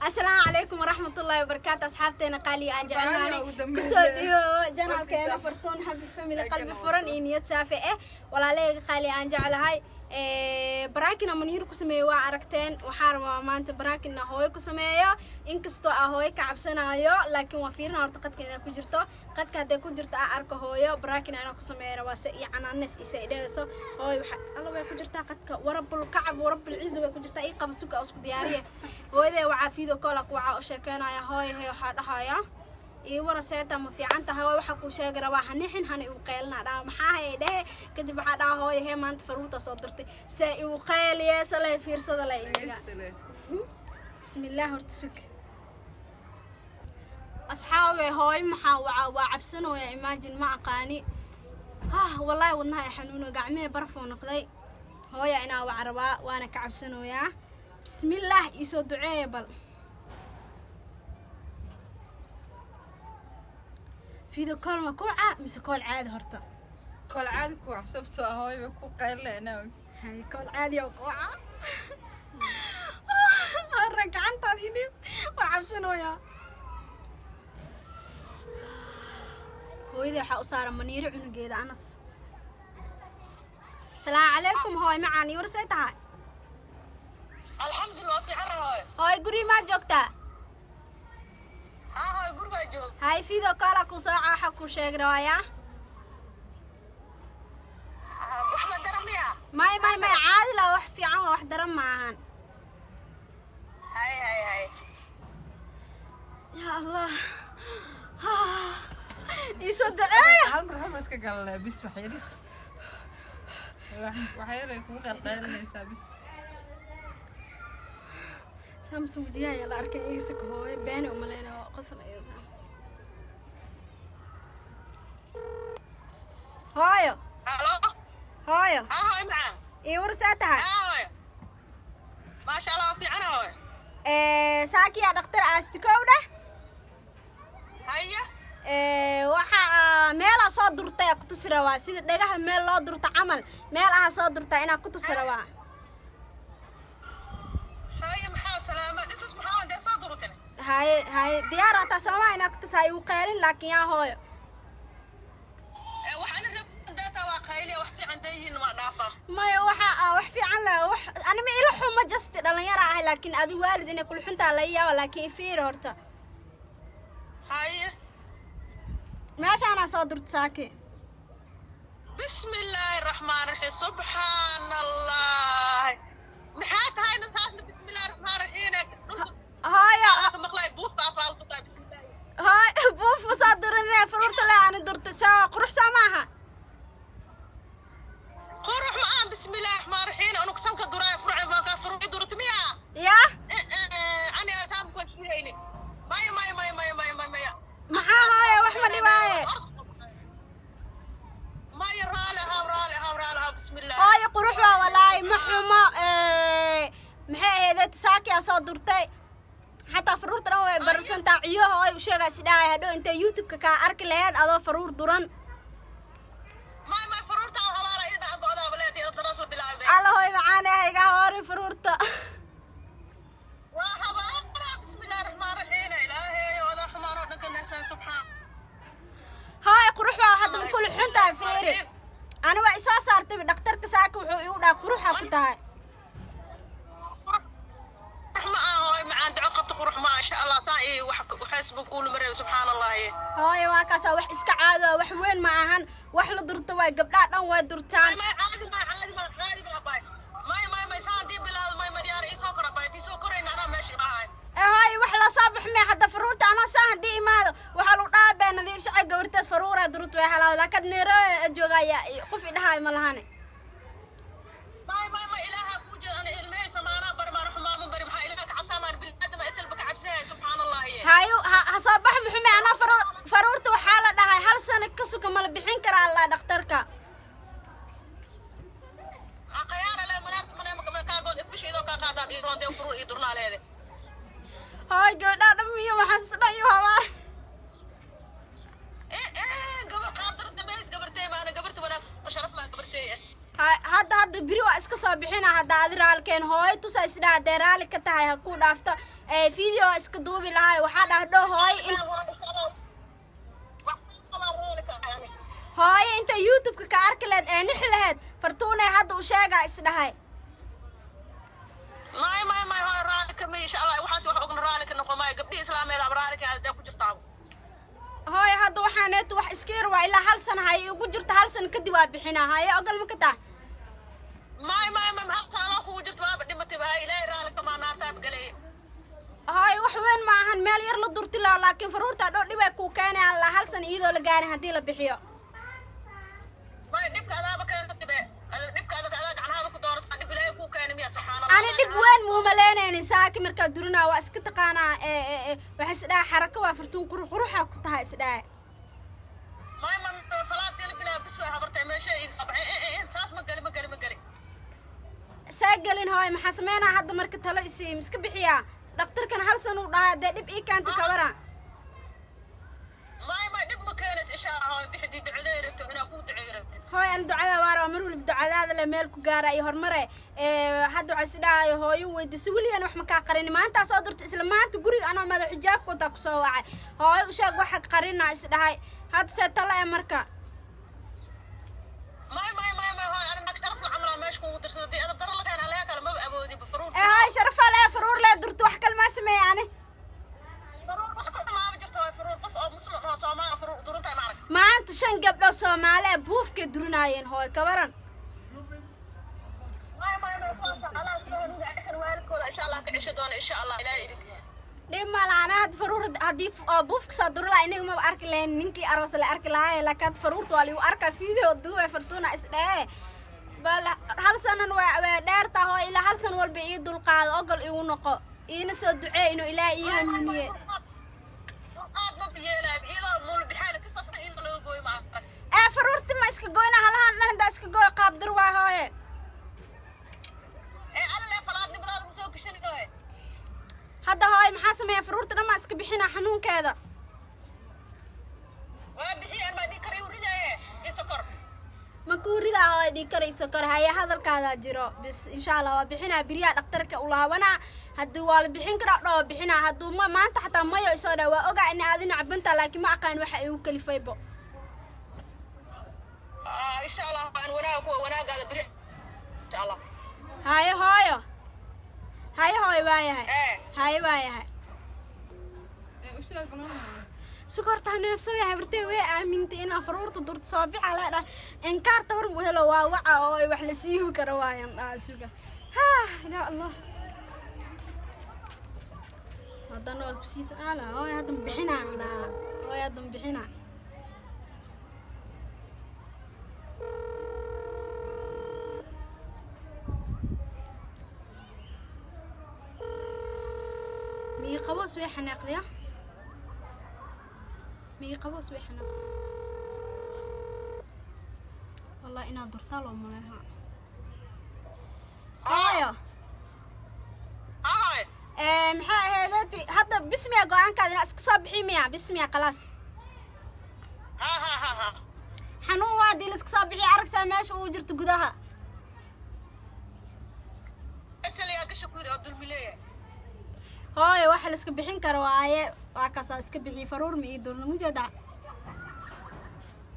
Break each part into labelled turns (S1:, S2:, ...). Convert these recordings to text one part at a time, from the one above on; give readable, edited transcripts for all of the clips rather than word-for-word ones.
S1: Asalaamu calaykum waraxmatullaahi wabarakaatu. Asxaabteena qaaliga aan jecelnaanay, kusoo dhigo channelkeena Fartuun Happy Family, qalbi furan iyo niyad saafi ah. Walaalahayga qaaliga aan jeclahay, prank-ina Muniir ku sameeyo waa aragteen. Waxaa rabaa maanta prank-ina hooyo ku sameeyo, inkastoo ah hooyo ka cabsanayo, laakiin waa fiirina horta qadka inay ku jirto. Qadka hadday ku jirto aa arko hooyo, prank-ina inaa ku sameeyo rabaa se iyo canaanes isa idhahayso hooyo. Waxa alla way ku jirtaa qadka, warabul kacab, warabul ciza way ku jirtaa. Ii qaba suka oo isku diyaariya. Hooyadee waxaa video call ku waxaa u sheekeynaya. Hooyo, hee, waxaa dhahaya ii wara, seeta ma fiican tahay? Hooyo, waxaa kuu sheegi rabaa, hanixin hana igu qeylina. Dhaha maxaa hay dhehe. Kadib waxaa dhaha, hooyo, hee, maanta faruurta soo dirtay, see igu qeyliyeeso le, fiirsada le iga. Bismillaah, horta sug. Asxaabe, hooyo maxaa waa waa cabsanooya. Imagine, ma aqaani. Hah, wallaahi wadnaha ay xanuuno, gacmihii barafuu noqday. Hooya inaa wac rabaa, waana ka cabsanooyaa. Bismillaah, iisoo duceeya. Bal video call ma kuwaca mise call caadi horta?
S2: Call caadi ku wac, sababtoo ah hooyo way ku qaylinayna.
S1: Hay, call caadi oo kuwaca. Hore gacantaada idhib, waa cabsanooyaa. Hooyadii waxaa u saaran Maniiro cunugeeda Anas. Salaamu calaykum hooy macaan, iyo warsay tahay?
S3: Alxamdulilah, waa fiican hooyo.
S1: Hooy, guri maa joogtaa?
S3: Haa hooyo, gurigaa joog.
S1: Hay, video call ku soo caaxa ku sheegi rawayaa.
S3: Wax ma daran miya?
S1: May may may, caadi la, wax fiican waa, wax daran ma ahan.
S3: Hay hay hay.
S1: Ya Allah, iisoo duceeya.
S2: Hal mar, hal mar iska galale bis, wax yaris, wax yar ay kugu qaylqaylinaysaa bis.
S1: Shamsa wajiyaha ayaa la arkay iisaka. Hooyo beeni umaleynaya, waa qosol ayada. Hooyo.
S3: Halo.
S1: Hooyo.
S3: Haa hooyo macaan.
S1: Ii war, see tahay?
S3: Haa hooyo, maasha Allah, waa fiican hooyo.
S1: Saakiyaa dhakhtar aastikow dheh.
S3: Haya.
S1: Waxa meelaa soo durtay aa kutusi rabaa, sida dhagaha meel loo durto camal, meel aha soo durtaa inaa kutusi rabaa.
S3: Haya, maxaa salaamaad intaas, maxaa dee soo durutay?
S1: Haye haye, diyaar ataa soomaa inaa kutusi? Igu qeylin laakiin, yaa hooyo.
S3: Waxaana rabdaata waa qayliya, wax fiican dayihiin waa dhaafa.
S1: Maya, waxa wax fiican la, wax anima ila xumo, just dhalinyara ah, laakiin adi waalid inay kula xuntaa laga yaaba, laakiin fiiri horta.
S3: Haye.
S1: Meeshaanaa soo durta saaki.
S3: Bismi illaahi raxmaan raxiim, subxaan Allah, maxaa tahayna saasna? Bismi illaahi raxmaan raxiim, dhulka
S1: Hooyo.
S3: ka maqlay buufka afaalku tahay, bismillahi.
S1: Hooy, buuf ma soo durine, faruurta le aani durta, soo qurux soo maaha?
S3: Qurux ma aan, bismi illaahi raxmaan raxiim, unug sanka duraay furce kaa furuuci durta miya?
S1: Yaa.
S3: Ani asaan ku hayni, maya maya maya maya maya maya maya.
S1: Maxaa hooyo, wax ma dhibaaye.
S3: Maya, raali ahaw, raali ahaw, raali ahaw, bismillah.
S1: Hooyo, qurux waa, walaahi ma xumo. Maxay ahayd, saakiyaa soo durtay, xataa faruurta dhan way bararsantaa. Ciyaha hooy u sheegaa si dhahay, hadhow intay YouTube-ka kaa arki lahayd adoo faruur duran.
S3: Maya maya, faruurta habaara ida go'daaba leedahay daraasla bilaabay.
S1: Alla hooy macaane, hayga habaari faruurta.
S3: Waa habaara, bismillahi raxmaan raxiim, ilaahay odaa xumaan oo dhan ka nahsan, subxaan.
S1: Hooy, qurux waa, hadda ma kula xuntahay? Fiiri, ani waa isoo saartay dhakhtarka saaka, wuxuu igu dhaha quruxa ku tahay.
S3: Qurux ma aha hooy macaan, duco qabta, qurux ma aha, insha Allah saa iyo wax Facebook uu mareeyo, subxaan Allah.
S1: Hooyo, waa kaasaa, wax iska caado ah, wax weyn ma ahan, wax la durto waay, gabdhaha dhan way durtaan.
S3: May, caadi ma, caadi ma, caadi ma bay, may may may, saan dii bilaawdo, may madyaar ii soo kora bay, tii soo korayna anaa meesha imahay.
S1: Ee hooyo, wax lasoo bax mee, hadda faruurta anoo saa haddii imaado waxaa lagu dhaha bee nadiif shacay gabarteed faruuraa durut way halaaw, laakiin Nairobi joogaya qof idhahaay ma lahane.
S3: May may may, ilaaha kuu jeeda, ana ilmahey samaanaa bari maan xumaan bari, maxaa ilaaha ka cabsaa maan bilaadan isalba ka cabsanaya, subxaan Allah.
S1: Hayo, ha soo bax muxume, anaa faruurta waxaa la dhahay hal sano ka suka ma la bixin karaa la dhakhtarka.
S3: Qayaara le manaarta manee kaagood ifishaydoo kaa qaadaa ii roondee furuur ii durnaaleede.
S1: Hooy, gabdhaha dhan miyo waxaas dhan iyo habaar.
S3: Gabar qaabdar samays, gabartey maana, gabarta wanaagsan, sharaf maa gabartey.
S1: Hadda biri waa iska soo bixina hadda adi raalkeen. Hooyo tusa isdhaha, haddee raali ka tahay ha ku dhaafto. Video iska duubi lahay. Waxaa dhahdo hooyo in hooyo inta YouTube-ka ka arki lahayd ee nixi lahayd, Fartuunay hadda u sheegaa isdhahay.
S3: May, may, may, hooyo, raali kama. Insha Allah waxaas wax ogna raali ka noqo maayo. Gabdhihii islaameed aba raali ka aadee ku jirtaaba.
S1: Hooyo, hadda waxaaneetu wax iska yar waa ilaa hal sana haye igu jirta. Hal sano kadib waa bixinaa. Haye, ogol ma ka taa?
S3: May, may, may, hal sana waa kugu jirta, waaba dhimatay ba. Ilaahay raali kamaa, naartaaba galay.
S1: Hooyo, wax weyn ma ahan, meel yar la durti laha, laakiin faruurta dhow dhibay kuu keenayaan la hal sana iyadoo la gaarin haddii la bixiyo.
S3: May, dhibka adaaba keentay be. Dhibka adag adaa gacnahaada ku doorata. Dhib Ilaahay kuu keenay miya? Subxaan Allah.
S1: Ani dhib weyn muumaleynaynin. Saaki markaa durinaa waa iska taqaanaa. Ee waxay isdhaha xarako waa Fartuun, qurux quruxa ku tahay isdhaha.
S3: May, may, falaadii la bilaa bis way habartay meesha iga soo baxay. Saas ma gali, ma gali, ma gali.
S1: Saa gelin hooy, maxaa sameynaa hadda? Marka talo isi miska bixiyaa? Dhakhtarkan hal san uu dhahaa, dee dhib ii keento kabara.
S3: May, may, dhib ma keenays insha Allah. Hooy, bixidii ducaday rabto inaa kuu duceey rabtid.
S1: Hooy, an ducada waar oo mar waliba ducadaada le meel ku gaara iyo horumare. Hadda waxaa isdhahayo hooyo weydiiso weligan wax makaa qarini. Maantaa soo durta, isla maanta guriga anoo madax xijaabka wataa kusoo wacay. Hooyo u sheeg waxa qarina isdhahay. Hadda see talo e marka?
S3: May, may, may, may, hooy, ani nag sharaf la camlaa meesha kugu dirsada. Dii adab daro la keen aleha kale maba awoodi faruur.
S1: Ee hooy, sharafaa le faruur lee durta, wax kale maa sameeya ani.
S3: Faruur wax ku xumaama jirta hooy. Faruur qof oo muslim oo Soomaali faruur duruntahay ma arag.
S1: Maanta shan gabdho Soomaali ah buufkay durinaayeen, hooy, kabaran.
S3: May, may, may, kuwaas Allah soo hanuuni ayakan waalidkooda insha Allah ka cesho doona insha Allah Ilaahay idinkiisa.
S1: Dhib ma laha. Ana hadda faruur haddii oo buufka soo duri lahaa inaga maba arki lahayn, ninkii aroos la arki lahaa, laakiin hadda faruurta waa ligu arkaa. Video duubay Fartuuna isdhee. Bal hal sanan waa dheertaa hooy, ilaa hal san walba ii dulqaado, ogol igu noqo, iina soo ducee inuu Ilaahay ii hanuuniye.
S3: Dulqaad ma biyeelaay iyadoo muul bixaana kastaas iyadoo laga gooyo ma arag.
S1: Ee faruurti ma iska goyna halahan dhan? Haddaa iska gooy qaabdir waay hooye.
S3: Ee alle falaadnimadaada ma soo gashan hooy.
S1: Hadda hooy, maxaa sameeya? Faruurta dhan maa iska bixinaa xanuunkeeda?
S3: Waa bixiyaan maa dhiig kar igu ridaaye iyo sokor.
S1: Ma kuu ridaa hooy dhiig karayso kor. Haya, hadalkaadaa jiro bis. Insha Allah waa bixinaa, beriyaa dhakhtarka u laabanaa. Haddii waa la bixin karaa dhoo bixinaa, hadduu ma maanta xataa mayo isoo dhaa. Waa ogaa in aadina cabanta, laakiin ma aqaan waxa igu kalifaybo.
S3: Insha Allah aan wanaag kuwa wanaagaada beri insha Allah.
S1: Haye hooyo, haye hooyo, waayahay.
S3: Ee.
S1: Haye, waayahay.
S2: Ee u sheeg noo.
S1: Sukortaa neefsaday. Habartee way aamintay inaan faruurta durta soo bixa la dhah. Inkaarta war mu helo waa waca oo ay wax la siiwi karo waayan dhaha. Suga ha, ya Allah, haddana waa kusii su-aala hooy. Hadda ma bixinaa dhaha hooy? Hadda ma bixinaa? Mii qaboos way xanaaqdaya, mii qaboos way xanaaqday. Wallah inaad durtaa loo maleeha hooyo.
S3: Hooy.
S1: Maxaa ahayd hadda? Bismiya, go-aankaada inaa iska soo bixi miya? Bismiya, khalaas.
S3: Ha, ha, ha, ha.
S1: Xanuun waa haddii la iska soo bixiya, aragsaa meesha uu jirto gudaha.
S3: Asaliyaa gasha ku yidhi oo dulmi leeyahay.
S1: Hooyo, waxa la iska bixin karo waaye. Waa kaasaa iska bixiy, faruur ma ii durna mujeeda.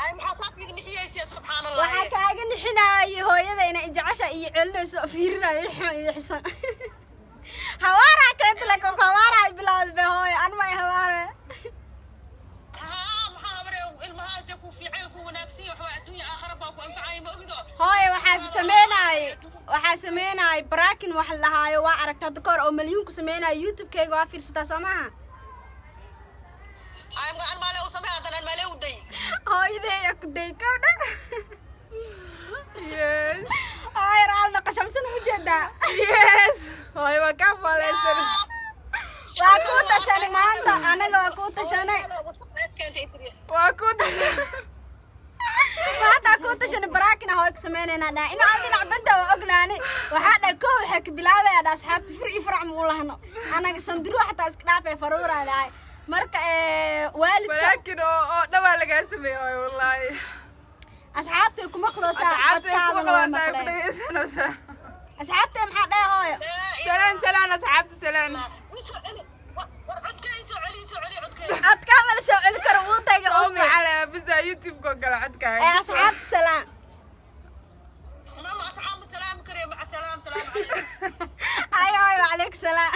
S3: Ay, maxaa taas iga nixiyaysiya? Subxaan Allah.
S1: Waxaa kaaga nixinaayo hooyada inay jecesha iyo celinayso oo fiirinayo iyo xisan hawaaraa keenta laakiin hawaaraa bilowda be hooyo, anma ay hawaare.
S3: Haa, maxaa habare ilmaha dee ku fiican ku wanaagsan yahay, waxbaa adduunya aakhara baa ku anfacaya, ma ogido.
S1: Hooyo, waxaa sameynaayo prank-in wax la dhahaayo. Waa aragta hadda kahor oo malyuun ku sameynayo YouTube-kayga, waa fiirsataa soo maaha?
S3: Ay, an maale u samey haddana, an maale u day.
S1: Hooyaday ayaa ku day gabdha.
S2: Yes.
S1: Hooyo, raal naqashamsan ugu jeedaa.
S2: Yes, hooyo, waa kaa faaleysan.
S1: Waa kuu tashanay maanta, anaga waa kuu tashanay.
S2: Waa ku
S1: Maanta kuu tashanay, prank-ina hooyo ku sameynaynaa dhaa ina aan dhinac banta waa ognaani. Waxaa dhahay koo waxay ka bilaabaya dhaa asxaabta fur iyo farac ma u lahno anaga, sanduruu xataa iska dhaafay faruuraa dhahay. Marka waalidka
S2: Prank-in oo dhawaa lagaa sameeyey hooyo, wallaahi.
S1: Asxaabtay kuma qloosaa.
S2: Asxaabta way kuma
S1: Codkaadana waa
S2: qaloosaa, ku
S1: maqleen.
S2: dhegeysanaysaa.
S1: Asxaabtay maxaa dhahay hooyo?
S2: Salaan, salaan asxaabta, salaan.
S3: Isoo celi.
S2: YouTube-ka gala codkaaga.
S1: Ee, asxaabta salaam.
S3: Mama, asxaab salaam kariyo, maca salaam, salaam calaykum.
S1: Ay ay, wacalaykum salaam.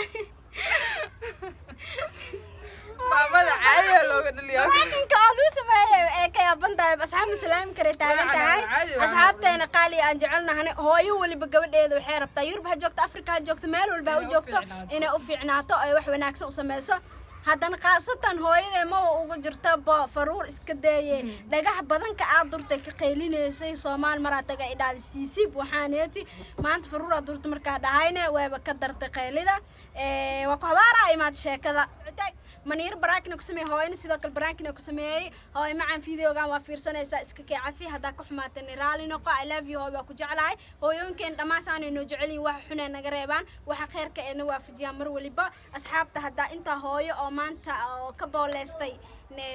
S2: Maamada caadiga looga dhaliyaa.
S1: Maraykanka oo lagu sameeyay ee ka yaaban tahay, asxaab ma salaami karay taagan
S2: Waa
S1: tahay.
S2: caadi, waa.
S1: Asxaabteena qaali aan jecelnahane, hooyo waliba gabadheeda waxay rabtaa, Yurub ha joogto, Afrika ha joogto, meel walba ha u
S2: Inay u
S1: joogto,
S2: fiicnaato.
S1: inay u fiicnaato, ay wax wanaagsan u sameyso. Haddana khaasatan hooyadee ma ugu jirta bo faruur iska daye, dhagax badanka aad durtay ka qaylinaysay. Soomaal maraa taga idhaada siisib, waxaaneeti maanta faruuraa durta markaa dhahayne waaba ka dartay qaylida. Waa ku habaaraa imaad sheekada. Maniir prank-ina ku sameeyey, hooyana sidoo kale prank-ina ku sameeyey. Hooyo macaan, videogan waa fiirsanaysaa, iska kee cafi haddaa ka xumaatay, raali noqo. I love you, hooyo, waa ku jeclahay. Hooyooyinkeen dhammaan saanay noo jecelyihin, waxa xunee naga reebaan, waxa kheyrka ee na waafajiyaan mar waliba. Asxaabta, haddaa intaa hooyo oo maanta oo ka booleystay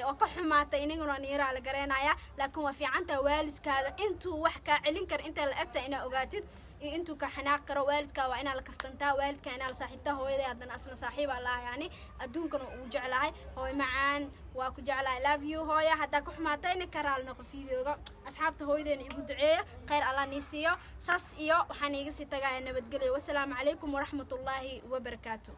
S1: oo ka xumaatay, inaguna niiraa la gareenaya, laakiin waa fiicantaa waalidkaada intuu wax kaa celin kara, inta la egta inaa ogaatid iyo intuu ka xanaaq karo. Waalidkaa waa inaa la kaftantaa, waalidkaa inaa la saaxiibtaa. Hooyaday haddana asna saaxiibaa laha, yani adduunkana uu jeclahay. Hooyo macaan, waa ku jeclahay, love you hooya. Haddaa ka xumaatayna ka raali noqo videoga. Asxaabta, hooyadeena igu duceeya, khayr Allah nii siiyo. Saas iyo waxaan iiga sii tagaya nabadgelyo. Wasalaamu calaykum waraxmatullaahi wabarakaatu.